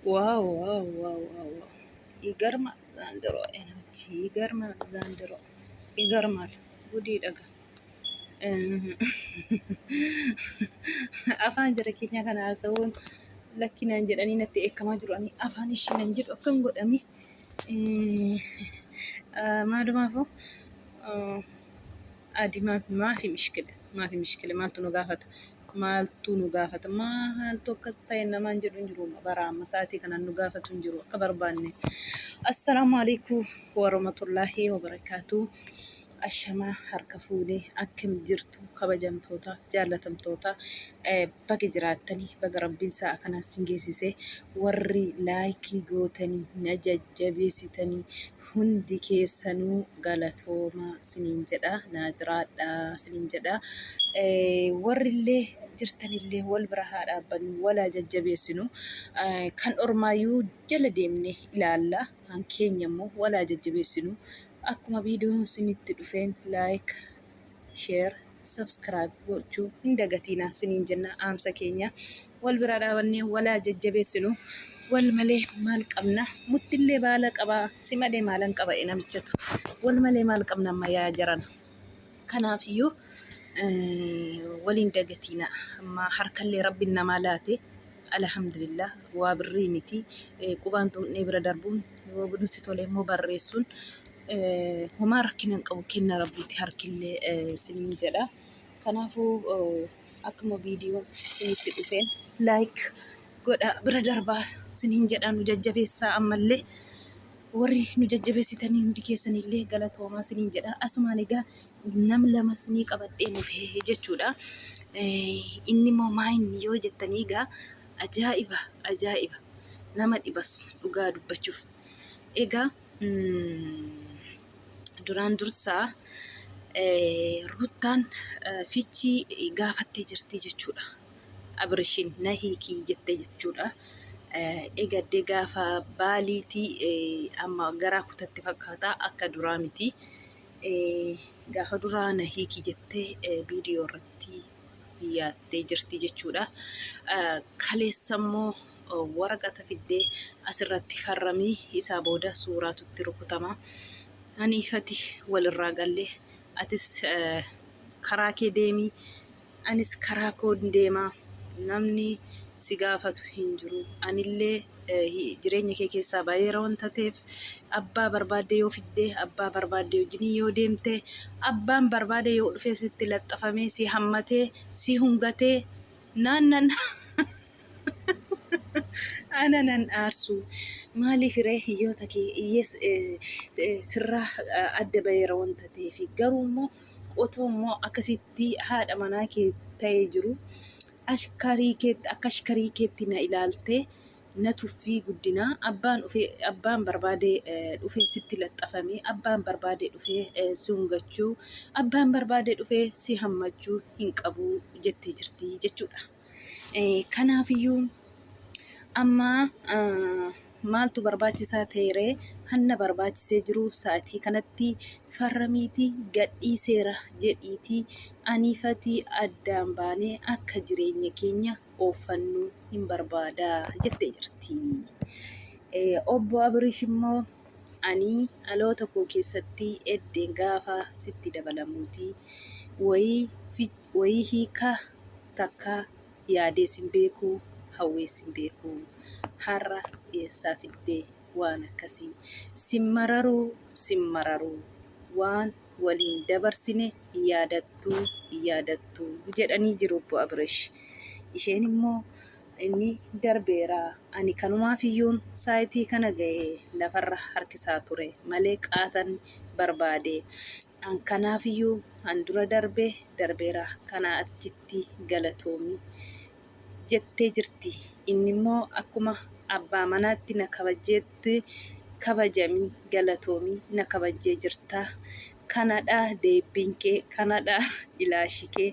Wow wow wow wow wow ይገርማል ዘንድሮ አይኖች ይገርማል ዘንድሮ ይገርማል። ጉድ dhaga. Afaan jara keenya kana haasa'uun lakkinaan jedhanii natti eekkamaa jiru. Ani afaan ishii nan jedhu akkam godhami. Maalumaafuu adi maafi mishkila maafi mishkila maaltu nu gaafata maaltu nu gaafata maaltu akkas ta'e namaan jedhu hin jiru bara amma sa'aatii kanaan nu gaafatu hin jiru akka barbaanne. Assalaamu alaikum warahmatullaahi wabarakaatu. Ashamaa harka fuunee akkam jirtu kabajamtoota jaallatamtoota baga jiraattanii baga rabbiin sa'a kanaan sin geessise warri laayikii gootanii na jajjabeessitanii hundi keessanuu galatoomaa siniin jedha naa jiraadhaa siniin jedha. Warrillee jirtanillee wal bira haa dhaabbannu walaa jajjabeessinu kan ormaayyuu jala deemne ilaalla kan keenya immoo walaa jajjabeessinu akkuma viidiyoon sinitti dhufeen like share subscribe gochuu hin dagatiinaa siniin jenna dhaamsa keenya wal bira dhaabannee walaa jajjabeessinu wal malee maal qabna muttillee baala qabaa si malee maalan qaba namichatu wal malee maal qabna amma yaa jarana kanaafiyyuu waliin dagatiina amma harkallee rabbiin namaa laate alhamdulillah waa birrii miti qubaan tuqnee bira darbuun yoo nutti tole immoo barreessuun homaa rakkina hin qabu kenna rabbiiti harkillee siniin jedha. Kanaafuu akkuma viidiyoon sinitti dhufeen like godha bira darbaa siniin jedha nu jajjabeessaa ammallee warri nu jajjabeessitanii hundi keessanillee galatoomaa siniin jedha. Asumaan egaa nam lama sinii qabadhee dhufee jechuudha. Inni immoo maa inni yoo jettanii egaa ajaa'iba ajaa'iba nama dhibas dhugaa dubbachuuf. Egaa duraan dursaa Ruuttaan fichii gaafattee jirti jechuudha. Abrishin na hiikii jettee jechuudha. Egaddee gaafa baaliitii amma garaa kutatti fakkaata akka duraa miti. Gaafa duraa na hiikii jettee viidiyoo irratti dhiyaattee jirti jechuudha. Kaleessa immoo waraqata fiddee asirratti farramii isaa booda suuraatu itti rukutama. Ani ifati walirraa galle atis karaa kee deemii anis karaa koon deema namni si gaafatu hin jiru anillee jireenya kee keessaa baheera wanta ta'eef abbaa barbaadde yoo fidde abbaa barbaadde wajjin yoo deemte abbaan barbaade yoo dhufee sitti laxxafamee si hammatee si hungatee naannan ana nan aarsu maaliif ree hiyyoota kee hiyyees sirraa adda baheera wanta ta'eef garuu immoo otoo immoo akkasitti haadha manaa kee ta'ee jiru ashkarii keetti akka ashkarii keetti na ilaaltee na tuffii guddinaa abbaan dhufee abbaan barbaade dhufee sitti laxxafamee abbaan barbaade dhufee si hungachuu abbaan barbaade dhufee si hammachuu hin qabu jettee jirti jechuudha. Kanaafiyyuu amma maaltu barbaachisaa ta'eree hanna barbaachisee jiru sa'atii kanatti farramiitii gadhiiseera jedhiitii aniifatii addaan baanee akka jireenya keenya ooffannu hin barbaada jettee jirti. Obbo Abirish immoo ani dhaloota koo keessatti eddeen gaafa sitti dabalamuuti wayii hiika takka yaadees hin beeku hawwees hin beeku har'a eessaa fiddee waan akkasii sin mararuu sin mararuu waan waliin dabarsine yaadattuu yaadattuu jedhanii jiru obbo Abiresh. Isheen immoo inni darbeera ani kanumaafiyyuun saayitii kana ga'e lafarra harkisaa ture malee qaatan barbaade. An kanaafiyyuu an dura darbe darbeera kanaa achitti galatoomi jettee jirti. Inni immoo akkuma abbaa manaatti na kabajjeetti kabajami galatoomi na kabajjee jirta. Kanadha deebbiin kee kanadha ilaashi kee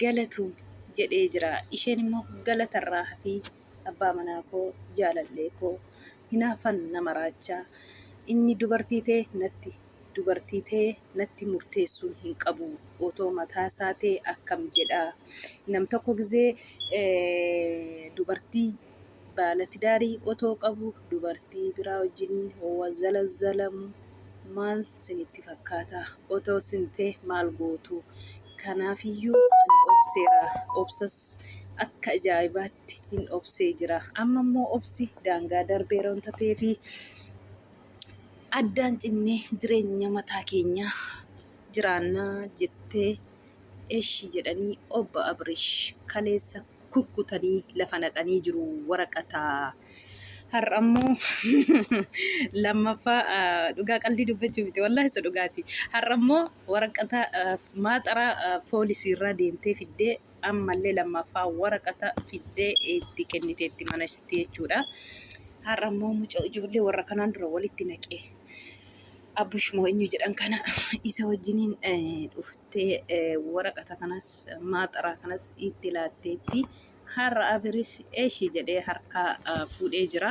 galatoomi jedhee jira. Isheen immoo galatarraa hafii abbaa manaa koo jaalallee koo hinaaffan na maraachaa inni dubartii tee natti dubartii tee natti murteessuu hin qabu otoo mataa isaa tee akkam jedha nam tokko gizee dubartii Baala tidaarii otoo qabu dubartii biraa wajjiniin wazalazzalamu maal sinitti fakkaata? Otoo sin ta'e maal gootu? Kanaafiyyuu ani obseera. Obsas akka ajaa'ibaatti hin obsee jira. Amma immoo obsi daangaa darbeera wanta ta'eefi addaan cinnee jireenya mataa keenyaa jiraanna jettee eshi jedhanii obbo Abrish kaleessa kukkutanii lafa naqanii jiru waraqata. Har'a immoo lammaffaa dhugaa qaldii dubbachuu miti wallaahi isa dhugaati. Har'a immoo waraqata maaxaraa poolisiirraa deemtee fiddee ammallee lammaffaa waraqata fiddee itti kenniteetti mana isheetti jechuudha. Har'a immoo mucaa ijoollee warra kanaan dura walitti naqee Abbush moo eenyu jedhan kana isa wajjiniin dhuftee waraqata kanas maaxaraa kanas itti laatteetti. Har'a Abiris eeshi jedhee harkaa fuudhee jira.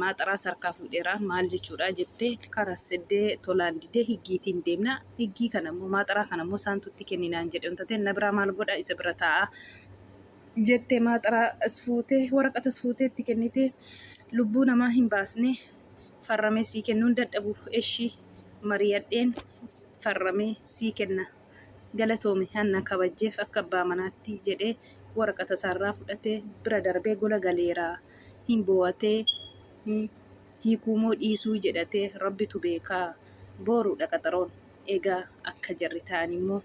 Maaxaraas harkaa fuudheera. Maal jechuudha jettee karas iddee tolaan didee higgiitiin deemna. Higgii kana immoo maaxaraa kana immoo isaantu itti kenninaan jedhe wanta ta'e na biraa maal godha isa bira taa'a jettee maaxaraa as fuutee waraqatas fuutee itti kennitee lubbuu namaa hin baasne farramee sii kennuun dadhabu eshi mariyadheen farramee sii kenna galatoomi hanna kabajjeef akka abbaa manaatti jedhee waraqata isaarraa fudhatee bira darbee gola galeera hin boo'atee hiikuumoo dhiisuu jedhatee rabbitu beekaa booruudha qaxaroon egaa akka jarri ta'an immoo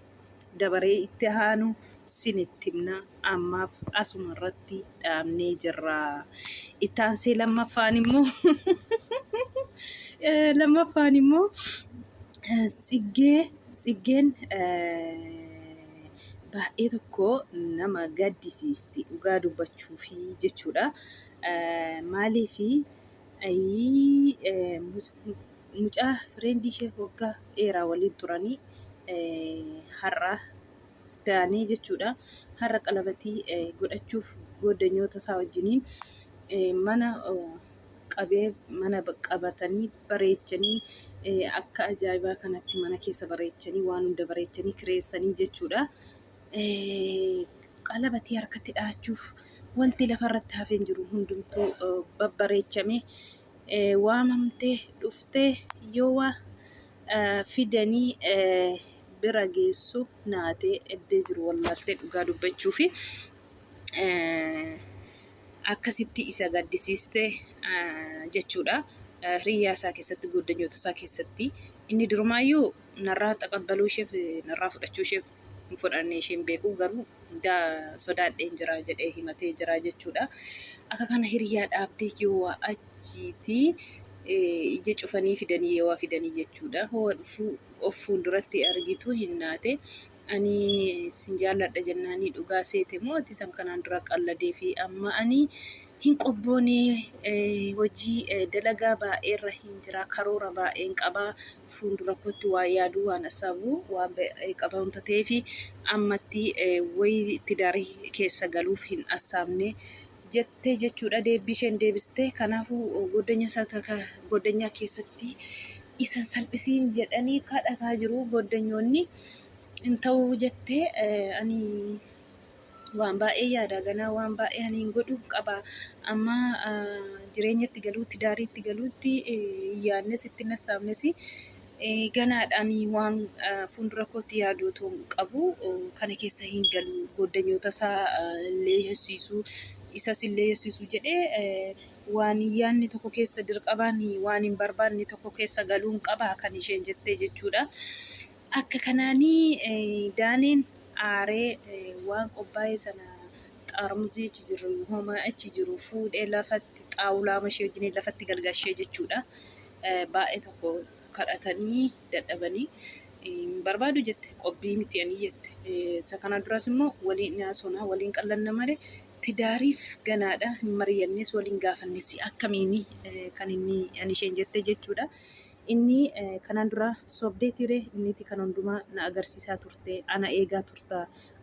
dabaree itti aanu sinitti himna ammaaf asuma irratti dhaabnee jirra. Itti aansee lammaffaan immoo lammaffaan immoo tsiggee tsiggeen baay'ee tokko nama gaddisiisti dhugaa dubbachuufi jechuudha. Maaliifi mucaa fireendii ishee waggaa dheeraa waliin turanii har'a daanee jechuudha. Har'a qalabatii godhachuuf gooddanyoota isaa wajjiniin mana qabee mana qabatanii bareechanii akka ajaa'ibaa kanatti mana keessa bareechanii waan hunda bareechanii kireessanii jechuudha. Qalabatii harkatti dha'achuuf wanti lafarratti hafee hin jiru hundumtuu babbareechame waamamtee dhuftee yoo waa fidanii bira geessu naatee eddee jiru wallaaltee dhugaa dubbachuufi akkasitti isa gaddisiiste jechuudha. Hiriyyaa isaa keessatti gooddanyoota isaa keessatti inni durumaayyuu narraa taqabbaluu isheef narraa fudhachuu isheef hin fudhanne isheen beeku garuu sodaadheen jira jedhee himatee jira jechuudha. Akka kana hiriyaa dhaabdee yoo waa achiitii ija cufanii fidanii yoo waa fidanii jechuudha. Hoo dhufuu of fuulduratti argitu hin naate. Ani sin jaalladha jennaanii dhugaa seete moo ati san kanaan dura qalladee fi amma ani hin qobboone hojii dalagaa baay'eerra hin jira karoora baay'een qaba fuuldura kootti waan yaadu waan asaabu waan baay'ee qaba wanta ta'eef ammatti wayii tidaarii keessa galuuf hin assaabne jettee jechuudha deebbii isheen deebiste kanaafuu goddanyaa keessatti isan salphisiin jedhanii kadhataa jiru goddanyoonni hin ta'uu jettee ani waan baay'ee yaada ganaa waan baay'ee ani hin godhu qaba amma jireenyatti galuutti daariitti galuutti yaadnes itti nassaabnes ganaadhaan waan fuuldura kootti yaadu otoo hin qabu kana keessa hin galu goddanyoota isaa illee heessiisuu isas illee heessiisuu jedhee waan yaadni tokko keessa dirqabaan waan hin barbaanne tokko keessa galuun qaba kan isheen jettee jechuudha. Akka kanaanii Daaniin aaree waan qophaa'e sana xaarmuzii achi jiru homaa achi jiru fuudhee lafatti xaawulaama ishee wajjin lafatti galgalshee jechuudha. Baay'ee tokko kadhatanii dadhabanii hin barbaadu jette qobbii miti ani jette. Isa kana duras immoo waliin haasofna waliin qallanna malee tidaariif ganaadha hin mari'annes waliin gaafannes akkamiini kan inni ani isheen jette jechuudha. Inni kanaan dura sobdeeti ree inniti kan hundumaa na agarsiisaa turte ana eegaa turta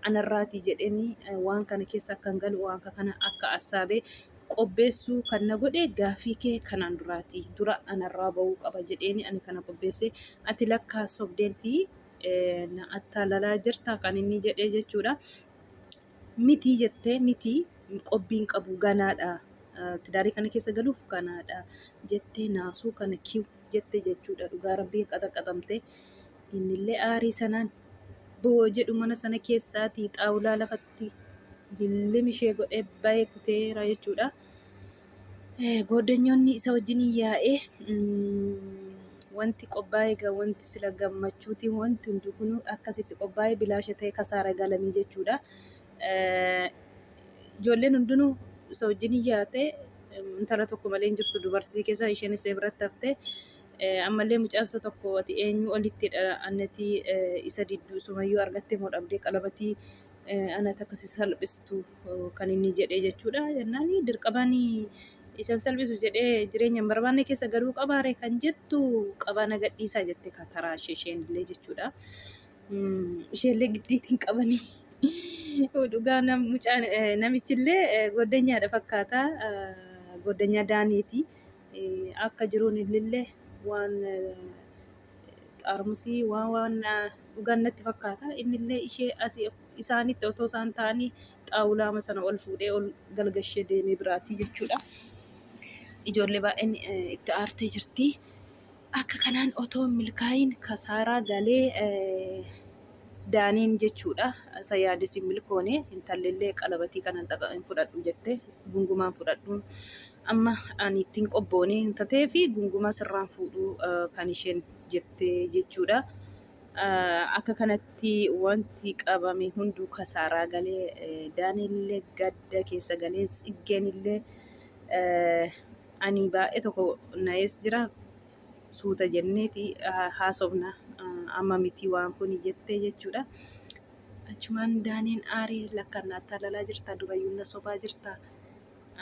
anarraati jedheni waan kana keessa akkan galu waan kana akka assaabee qopheessuu kan na godhe gaaffii kee kanaan duraati dura anarraa ba'uu qaba jedheeni ani kana qopheesse ati lakkaa sobdeeti na attaalalaa jirta kan inni jedhee jechuudha. Mitii jettee mitii qobbiin qabu ganaadha. Tidaarii kana keessa galuuf kanaadha jettee naasuu kana kiw jette jechuudha. Dhugaa rabbii qaxaqaxamte. Innillee aarii sanaan boo jedhu mana sana keessaatii xaawulaa lafatti billim ishee godhee bayee kuteera jechuudha. Gooddanyoonni isa wajjin yaa'ee wanti qophaa'e egaa wanti sila gammachuutiin wanti hundi kun akkasitti qophaa'e bilaasha ta'e kasaara galamii jechuudha. Ijoolleen hundinuu isa wajjin yaate intala tokko malee hin jirtu dubartii keessa isheen isa biratti hafte. Ammallee mucaan isa tokko ati eenyu olittidha annati isa didduu sumayyuu argattee moo dhabdee qalabatii anati akkasi salphistu kan inni jedhee jechuudha. Jennaan dirqamaan isan salphisu jedhee jireenya hin barbaanne keessa galuu qabaare kan jettu qabaa na gadhiisaa jette kataraa ishee isheen illee jechuudha. Isheellee giddiitiin qabanii dhugaa mucaan namichillee goddanyaadha fakkaata. Goddanyaa Daaniiti. Akka jiruun illee waan xaarmusii waan waan dhugaan natti fakkaata. Innillee ishee asii isaanitti otoo isaan ta'anii xaawulaama sana ol fuudhee ol galgashee deemee biraatii jechuudha. Ijoollee baay'een itti aartee jirti. Akka kanaan otoo hin milkaa'iin kasaaraa galee Daaniin jechuudha. Isa yaades hin milkoone intallillee qalabatii kana hin fudhadhu jette gungumaan fudhadhu amma ani ittiin qobboone hin tatee fi gungumaa sirraan fuudhuu kan isheen jette jechuudha. Akka kanatti wanti qabame hunduu kasaaraa galee Daaniillee gadda keessa galee Tsiggeenillee Ani baay'ee tokko na'ees jira suuta jenneeti haasofna amma miti waan kuni jettee jechuudha. Achumaan Daaniin aarii lakkaan na attaalalaa jirta durayyuu na sobaa jirta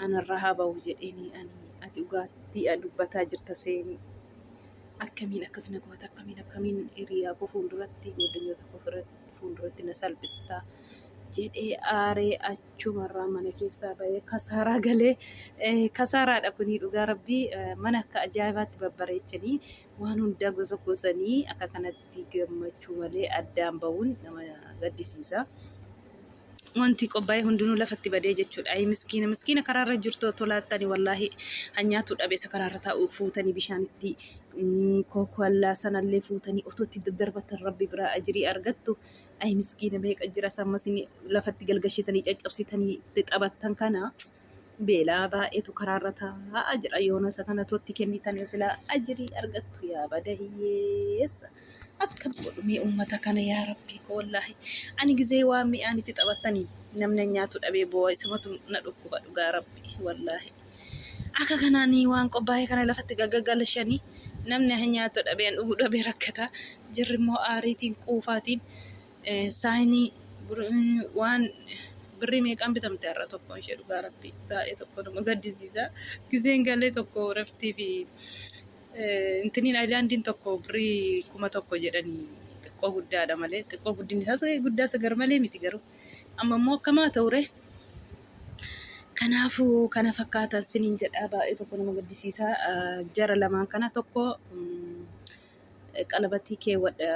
anarraa haa bahu jedheeni ani ati dhugaatti dubbataa jirta seenii akkamiin akkas na goota akkamiin akkamiin hiriyaa koo fuulduratti goddanyoota koo fuulduratti na salphista jedhee aaree achumarraa mana keessaa bahee kasaaraa galee kasaaraadha kunii dhugaa rabbii mana akka ajaa'ibaatti babbareechanii waan hundaa gosa gosanii akka kanatti gammachuu malee addaan bahuun nama gaddisiisa. Wanti qophaa'e hundinuu lafatti badee jechuudha. Ayi miskiina miskiina karaarra jirtu otoo laattani wallaahi hanyaatu dhabe isa karaarra taa'u fuutanii bishaanitti kookallaa sanallee fuutanii otoo itti daddarbatan rabbi biraa ajirii argattu. Ayi miskiina meeqa jira samma isin lafatti galgashitanii caccabsitanii itti taphattan kana beelaa baay'eetu karaarra taa'aa jira yoona isa kana totti kennitanii silaa ajirii argattu yaa bada hiyyeessa akkam godhu mee ummata kana yaa rabbii koo wallaahi ani gizee waan mi'aan itti taphattanii namni nyaatu dhabee boo'a isamatu na dhukkuba dhugaa rabbii wallaahi. Akka kanaan waan qophaa'e kana lafatti gaggagalshanii namni nyaatu dhabee dhugu dhabee rakkata. Jarri immoo aariitiin quufaatiin saayinii waan birrii meeqaan bitamte har'a tokko ishee dhugaa rabbii baay'ee tokko nama gaddisiisa. Gizeen galee tokko raftii fi intiniin ayilaandiin tokko birrii 1000 jedhanii xiqqoo guddaadha malee xiqqoo guddinni isaas guddaa isa gar malee miti garuu. Amma immoo akkamaa ta'ure. Kanaafuu kana fakkaata siniin jedha baay'ee tokko nama gaddisiisa. Jara lamaan kana tokko qalabatii keewwadha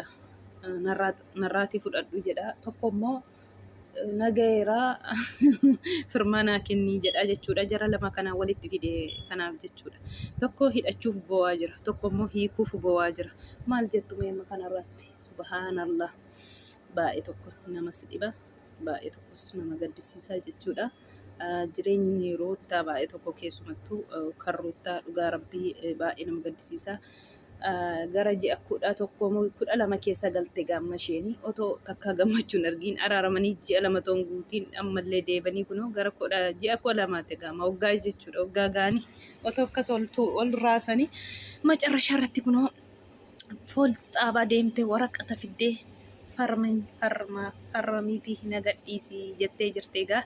narraatii fudhadhu jedha. Tokko immoo nagayeera firmaa naa kennii jedha jechuudha. Jara lama kana walitti fide kanaaf jechuudha. Tokko hidhachuuf boo'aa jira. Tokko immoo hiikuuf boo'aa jira. Maal jettu mee amma kanarratti? Subhaanallah. Baay'ee tokko namas dhiba. Baay'ee tokkos nama gaddisiisaa jechuudha. Jireenyi Ruuttaa baay'ee tokko keessumattuu kan Ruuttaa dhugaa rabbii baay'ee nama gaddisiisa. Gara ji'a 11 moo 12 keessa galte gaamma isheen otoo takkaa gammachuun argiin araaramanii ji'a 2 toon guutiin ammallee deebanii kunoo gara kudha ji'a 12ti gaama waggaa jechuudha waggaa gaanii otoo akkas ol raasanii macarrashaa irratti kunoo Foolts xaabaa deemtee waraqata fiddee farmin farma farramiitii na gadhiisi jettee jirti egaa.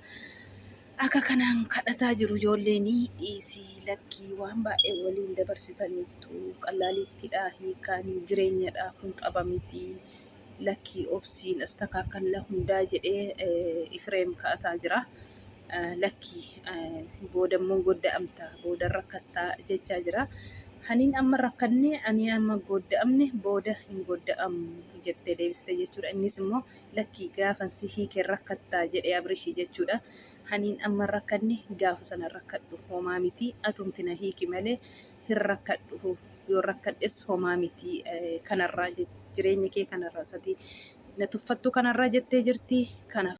Akka kanaan kadhataa jiru ijoolleen dhiisii lakkii waan baay'ee waliin dabarsitaniittu qallaaliittidha hiikaanii jireenyadha kun tapha miti lakkii obsiin astakaakalla hundaa jedhee Ifreem kadhataa jira. Lakkii booda immoo godda'amta booda rakkattaa jechaa jira. Haniin amma rakkanne aniin amma godda'amne booda hin godda'amu jettee deebiste jechuudha. Innis immoo lakkii gaafan si hiike rakkattaa jedhee Abrishii jechuudha. Haniin amma hin rakkanne gaafa sana rakkadhu homaa miti, atumti na hiiki malee hin rakkadhu, yoo rakkadhes homaa miti, kanarraa jireenya kee kanarraa sati na tuffattu kanarraa jettee jirti. Kana.